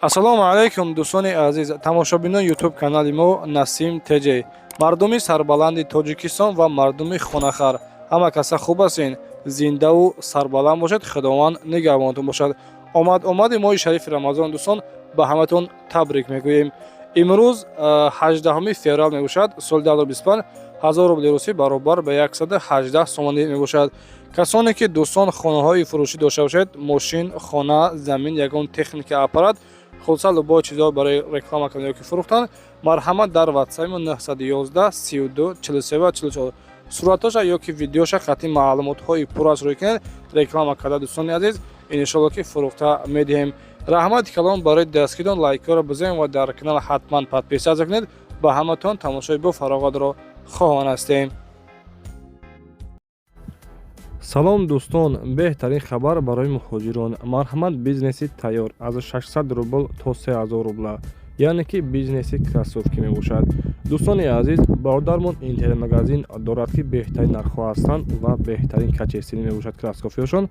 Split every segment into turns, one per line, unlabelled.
Ассалому алайкум, дӯстони азиз, тамошобинони Ютуб канали мо Насим ТЖ, мардуми сарбаланди Тоҷикистон ва мардуми хонахар, ҳама каса хуб ҳастен, зиндаву сарбаланд бошед, Худованд нигаҳбонатон бошад. Омад омади моҳи шарифи Рамазон, дӯстон, ба ҳаматон табрик мегӯем. Имрӯз 18 феврал мебошад, соли 2025. 1000 рубли русӣ баробар ба 118 сомонӣ мебошад. Касоне ки, дӯстон, хонаҳои фурӯшӣ дошта бошед, мошин, хона, замин, ягон техника, аппарат, хулоса, любой чизҳо барои реклама кардан ёки фурӯхтан, марҳамат, дар ватсапи мо 911 32 43 ва 44 суратоша ёки видеоша қатъи маълумотҳои пурраш рӯй кунед, реклама карда, дӯстони азиз, иншоалло ки фурӯхта медиҳем. Раҳмати калон барои дастгирон, лайкҳоро бизанед ва дар канал ҳатман подписаться кунед. Ба ҳаматон тамошои бофароғатро хоҳон ҳастем. Салом, дӯстон! Беҳтарин хабар барои муҳоҷирон. Марҳамат, бизнеси тайёр аз 600 рубл то 3000 рубла, яъне ки бизнеси кроссовки мебошад. Дӯстони азиз, бародармон интернет-магазин дорад, ки беҳтарин нархҳо ҳастанд ва беҳтарин качественный мебошад кроссовкиҳошон.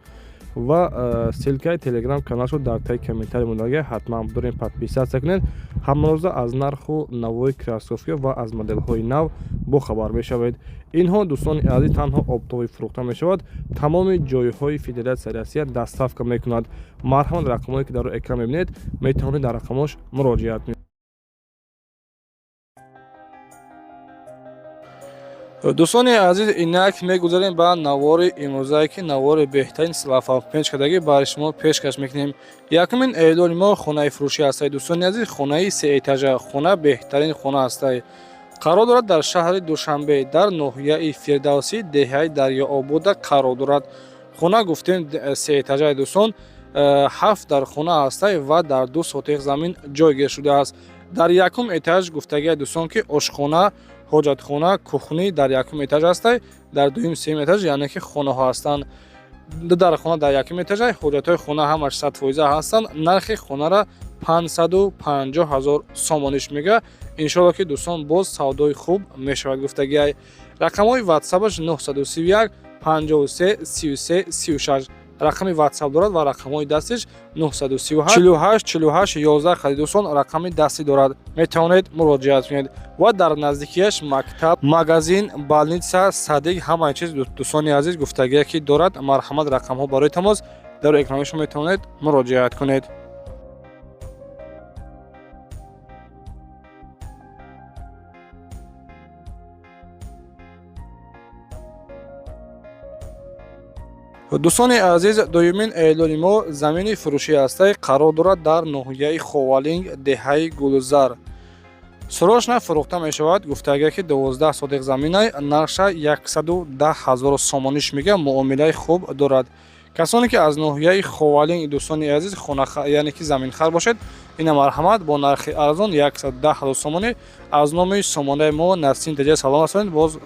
Ва ссылкаи Телеграм каналшо дар таи комментарий мондага, ҳатман дорем, подписаться кунед. Ҳамарӯза аз нарху навои кроссовкиҳо ва аз моделҳои нав бохабар мешавед. Инҳо, дӯстони азиз, танҳо оптовый фурӯхта мешавад, тамоми ҷойҳои Федератсияи Россия доставка мекунад. Марҳамат, рақамҳое ки дар экран мебинед, метавонед дар рақамҳош муроҷиат кунед. Дӯстони азиз, инак мегузарем ба навори имрӯзае, ки навори беҳтарин селофан пенч кардагӣ барои шумо пешкаш мекунем. Якумин эълони мо хонаи фурӯшӣ ҳастай, дӯстони азиз. Хонаи сеэтажа, хона беҳтарин хона ҳастай, қарор дорад дар шаҳри Душанбе, дар ноҳияи Фирдавсӣ, деҳаи Дарёобода қарор дорад. Хона, гуфтем, сеэтажаи, дӯстон, ҳафт дар хона ҳастай ва дар 2 сотих замин ҷойгир шудааст. Дар якум этаж, гуфтагиа, дӯстон, ки ошхона, ҳоҷатхона, кухни дар якум этаж ҳастай, дар дуюм, сеюм этаж, яъне ки хонаҳо ҳастанд. Ду дар хона дар якум этажа, ҳоҷатҳои хона ҳамаш 100% ҳастанд. Нархи хонара 550 000 сомониш мега. Иншоалло ки, дӯстон, боз савдои хуб мешавад, гуфтагиай. Рақамҳои ватсапаш 931 53 33 36 рақами ватсап дорад ва рақамҳои дастиш 938 48 48 11 хади, дӯстон, рақами дастӣ дорад, метавонед муроҷиат кунед. Ва дар наздикияш мактаб, магазин, больница, садик, ҳамаи чиз, дӯстони азиз, гуфтагие ки дорад. Марҳамат, рақамҳо барои тамос дар экрани шумо, метавонед муроҷиат кунед. Дӯстони азиз, дуюмин эълони мо замини фурӯшӣ ҳастай, қарор дорад дар ноҳияи Ховалинг, деҳаи Гулзар. Срочно фурӯхта мешавад, гуфтага, ки 12 сотих заминай, нархша 110 000 сомониш мега, муомилаи хуб дорад. Касоне ки аз ноҳияи Ховалинг, дӯстони азиз, хона, яъне ки заминхар бошед, ина марҳамат, бо нархи арзон 110 000 сомонӣ аз номи сомонаи мо Насим ТЖ салом расонед, боз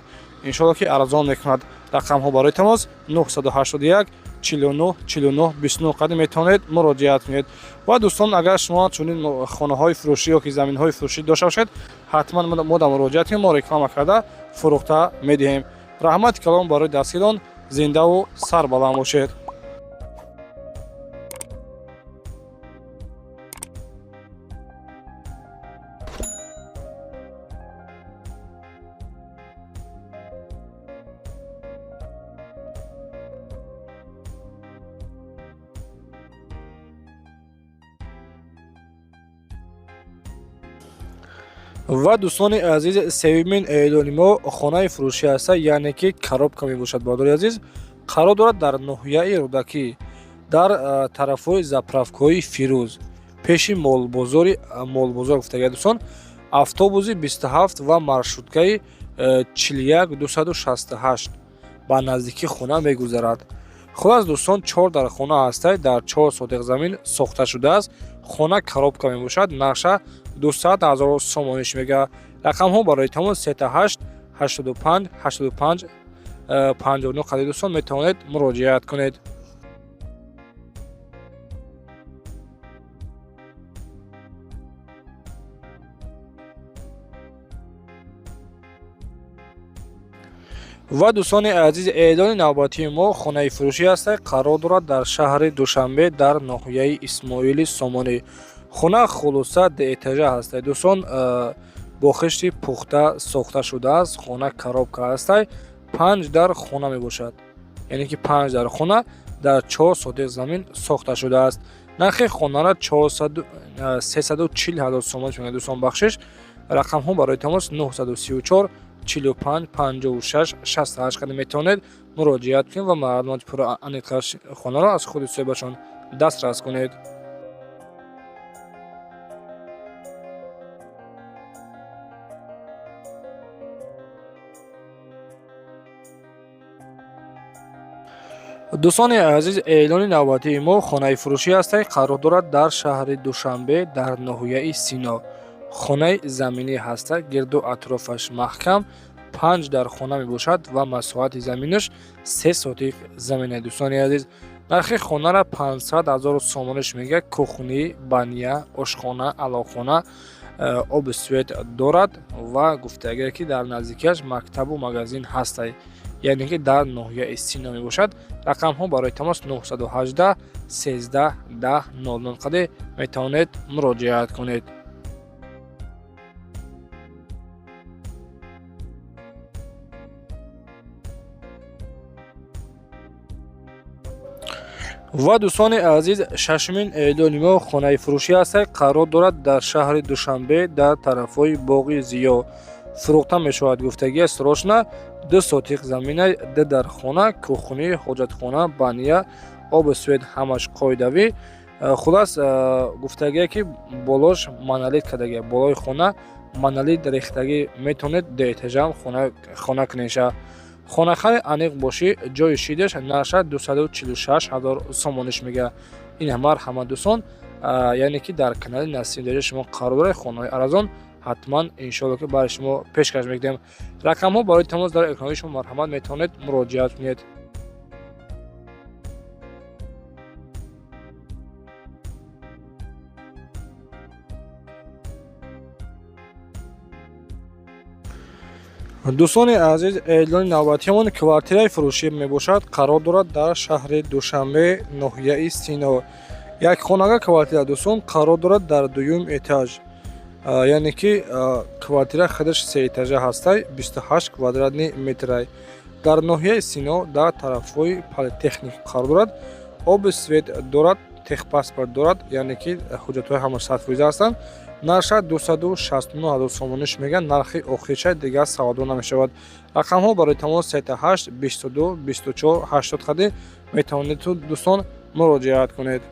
иншоалло ки арзон мекунад. Рақамҳо барои тамос 981 49 49 29 қадим, метавонед муроҷиат кунед. Ва дӯстон, агар шумо чунин хонаҳои фурӯшӣ ё ки заминҳои фурӯшӣ дошта бошед, ҳатман мо да муроҷиат кунед, мо реклама карда фурӯхта медиҳем. Раҳмати калон барои дастгирон, зиндаву сарбаланд бошед. Ва дӯстони азиз, сеюмин эълони мо хонаи фурӯшӣ ҳаста, яъне ки коробка мебошад. Бародари азиз, қарор дорад дар ноҳияи Рӯдакӣ, дар тарафҳои заправкаҳои Фирӯз, пеши молбозори молбозор, гуфтага, дӯстон, автобуси 27 ва маршруткаи 41 268 ба наздикии хона мегузарад. Хулас, дӯстон, чор дар хона ҳастай, дар 4 сотих замин сохта шудааст. Хона коробка мебошад, нархша 200 000 сомониш мега. Рақамҳо барои тамос 38 85 85 59 қади, дӯстон, метавонед муроҷиат кунед. Ва дӯстони азиз, эълони навбатии мо хонаи фурӯшӣ ҳаста, қарор дорад дар шаҳри Душанбе, дар ноҳияи Исмоили Сомонӣ. Хона хулоса дуэтажа ҳастай, дӯстон, бо хишти пухта сохта шудааст. Хона коробка ҳастай, 5 дар хона мебошад, яъне ки 5 дар хона дар 4 сотих замин сохта шудааст. Нархи хонаро 340 ҳазор сомонӣ мегӯяд, дӯстон, бахшиш. Рақамҳо барои тамос 934 45 56 68 қадам метавонед муроҷиат кунед ва маълумоти пурра аниқтар хонаро аз худи соҳибашон дастрас кунед. Дӯстони азиз, эълони навбатии мо хонаи фурӯшӣ ҳастай, қарор дорад дар шаҳри Душанбе, дар ноҳияи Сино. Хонаи заминӣ ҳаста, гирду атрофаш маҳкам, 5 дар хона мебошад ва масоҳати заминаш 3 сотих замина. Дӯстони азиз, нархи хонара 500 ҳазор сомониш мегӯяд. Кухни, баня, ошхона, алоқхона, оби свет дорад ва гуфтагие ки дар наздикиаш мактабу магазин ҳастай, яъне ки дар ноҳияи Сино мебошад. Рақамҳо барои тамос 918 13 10 00 қаде метавонед муроҷиат кунед. Ва дӯстони азиз, шашумин эълони мо хонаи фурӯшӣ ҳастай, қарор дорад дар шаҳри Душанбе, дар тарафҳои боғи Зиё. Фурӯхта мешавад, гуфтагия срочно. 2 сотих замина, 2 дар хона, кухни, ҳоҷатхона, баня, оби свет ҳамаш қоидавӣ. Хулас, гуфтагие ки болош монолит кардагия, болои хона монолит рехтагӣ, метавонед дуэтажам хона кунеша. Хонахари аниқ бошӣ, ҷои шидаш нарша 246 ҳазор сомониш мега. Ин марҳамат, дӯстон, яъне ки дар канали Насим Деҷа шумо қарор доред, хонаҳои арзон ҳатман иншоалло ки барои шумо пешкаш мекунем. Рақамҳо барои тамос дар экранҳои шумо, марҳамат, метавонед муроҷиат кунед. Дӯстони азиз, эълони навбатиамон квартираи фурӯшӣ мебошад, қарор дорад дар шаҳри Душанбе, ноҳияи Сино. Як хонага квартира, дӯстон, қарор дорад дар дуюм этаж, яъне ки квартира худаш сеэтажа ҳастай, 28 квадратный метрай. Дар ноҳияи Сино, дар тарафҳои Политехник қарор дорад. Оби свет дорад, техпаспорт дорад, яъне ки ҳуҷҷатҳои ҳама 100% ҳастанд. Нарша 269 ҳазор сомониш мегӯянд, нархи охирша, дигар савдо намешавад. Рақамҳо барои тамос 38 22 24 80 қади метавонед, дӯстон, муроҷиат кунед.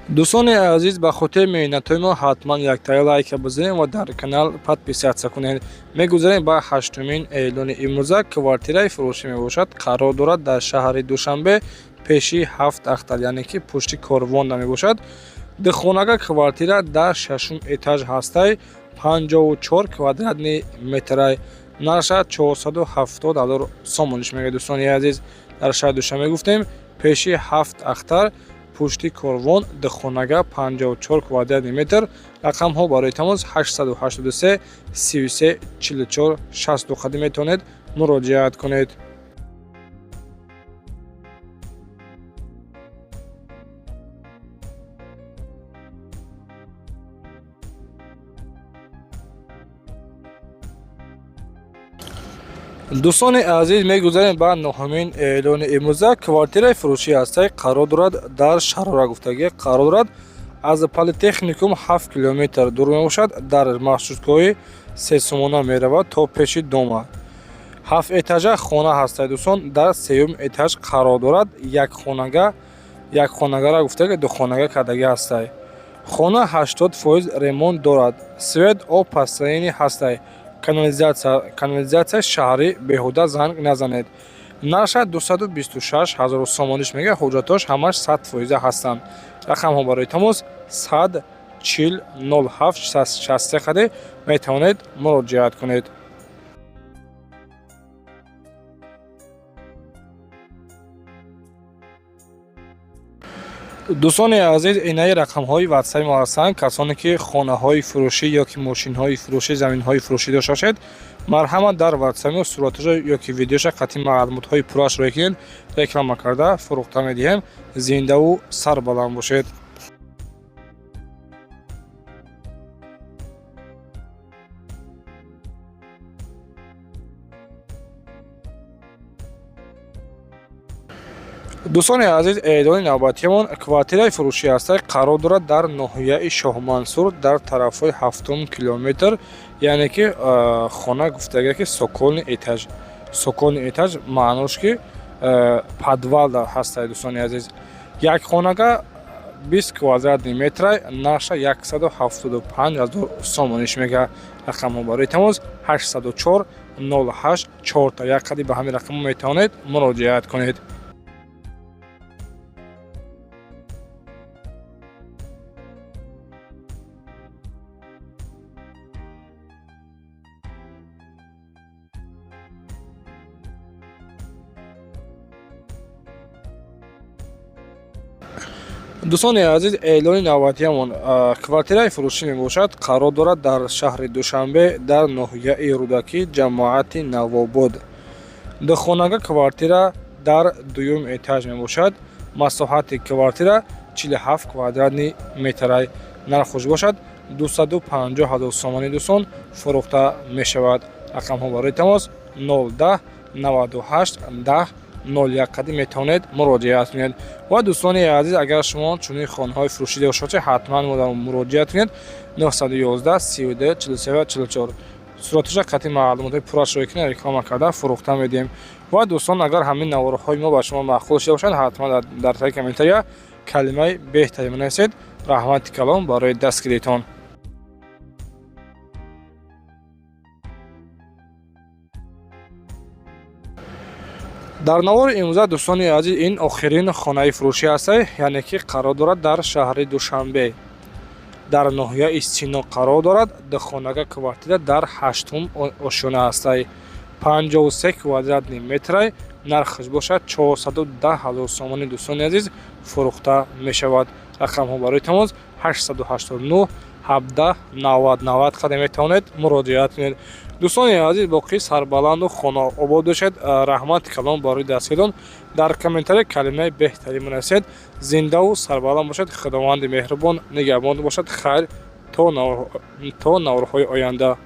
Дӯстони азиз, ба хотири меҳнатҳои мо ҳатман яктаи лайка бизанед ва дар канал подписаться кунед. Мегузарем ба ҳаштумин эълони имрӯза. Квартираи фурӯшӣ мебошад, қарор дорад дар шаҳри Душанбе, пеши Ҳафт Ахтар, яъне ки пушти Корвонда мебошад. Духонага квартира дар шашум этаж ҳастай, 54 квадратный метрай. Нарша 470 ҳазор сомониш мегӯяд. Дӯстони азиз, дар шаҳри Душанбе гуфтем, пеши Ҳафт Ахтар, пушти Корвон, духонага, 54 квадратный метр. Рақамҳо барои тамос 883 33 44 60 қади метавонед муроҷиат кунед. Дӯстони азиз, мегузарем ба нӯҳумин эълони имрӯза. Квартираи фурӯшӣ ҳастай, қарор дорад дар Шарора, гуфтагӣ қарор дорад аз Политехникум 7 километр дур мебошад, дар маршруткои сесомона меравад то пеши дома. Ҳафт этажа хона ҳастай, дӯстон, дар сеюм этаж қарор дорад. Як хонага, як хонагара гуфтаги духонага кардагӣ ҳастай. Хона 80% ремонт дорад, свет, об постоянный ҳастай, канализатсияи шаҳрӣ, беҳуда занг назанед. Нарша 226 ҳазору сомониш мегӯяд, ҳуҷҷатҳош ҳамаш 100% ҳастанд. Рақамҳо барои тамос 100 40 07 63 қаде метавонед муроҷиат кунед. Дӯстони азиз, инаи рақамҳои ватсаи мо ҳастанд. Касоне ки хонаҳои фурӯшӣ ё ки мошинҳои фурӯшӣ, заминҳои фурӯшӣ дошта бошед, марҳамат, дар ватсаи мо сураташо ё ки видеоша қатъи маълумотҳои пуррашро кунед, реклама карда фурӯхта медиҳем. Зиндаву сарбаланд бошед. Дӯстони азиз, эълони навбатиамон квартираи фурӯшӣ ҳаста, қарор дорад дар ноҳияи Шоҳмансур, дар тарафҳои ҳафтум километр, яъне ки хона гуфтага ки цокольный этаж. Цокольный этаж маънош ки подвал ҳаста. Дӯстони азиз, як хонага 20 квадратный метра, нарха 175 ҳазор сомониш мега. Рақамҳо барои тамос 804 08 4 як қади. Ба ҳамин рақамҳо метавонед муроҷиат кунед. Дӯстони азиз, эълони навбатиамон квартираи фурӯшӣ мебошад, қарор дорад дар шаҳри Душанбе, дар ноҳияи Рӯдакӣ, ҷамоати Навобод. Духонага квартира дар дуюм этаж мебошад. Масоҳати квартира 47 квадратный метрай, нархуш бошад 250 ҳазор сомонӣ. Дӯстон, фурӯхта мешавад. Рақамҳо барои тамос 010 98 10 01 қади метавонед муроҷиат кунед. Ва дӯстони азиз, агар шумо чунин хонаҳои фурӯшӣ дошта бошед, ҳатман муроҷиат кунед: 911 32 43 44. Сураташа қатъи маълумотҳои пуррашро кунед, реклама карда фурӯхта медиҳем. Ва дӯстон, агар ҳамин наворҳои мо ба шумо маъқул шуда бошанд, ҳатман дар таги комментария калимаи беҳтарин бинависед. Раҳмати калом барои дастгиритон. Дар навори имрӯза, дӯстони азиз, ин охирин хонаи фурӯшӣ ҳаста, яъне ки қарор дорад дар шаҳри Душанбе, дар ноҳияи Сино қарор дорад. Духонага квартира дар ҳаштум ошёна ҳастай, 53 квадратный метрай, нархаш бошад 410 ҳазор сомонӣ. Дӯстони азиз, фурӯхта мешавад. Рақамҳо барои тамос 889 17 90 90 қадам метавонед муроҷиат кунед. Дӯстони азиз, боқӣ сарбаланду хонаобод бошед. Раҳмати калом барои дастгирон. Дар комментария калимаи беҳтарин бинависед. Зиндаву сарбаланд бошед, Худованди меҳрубон нигаҳбон бошад. Хайр, то наворҳои оянда.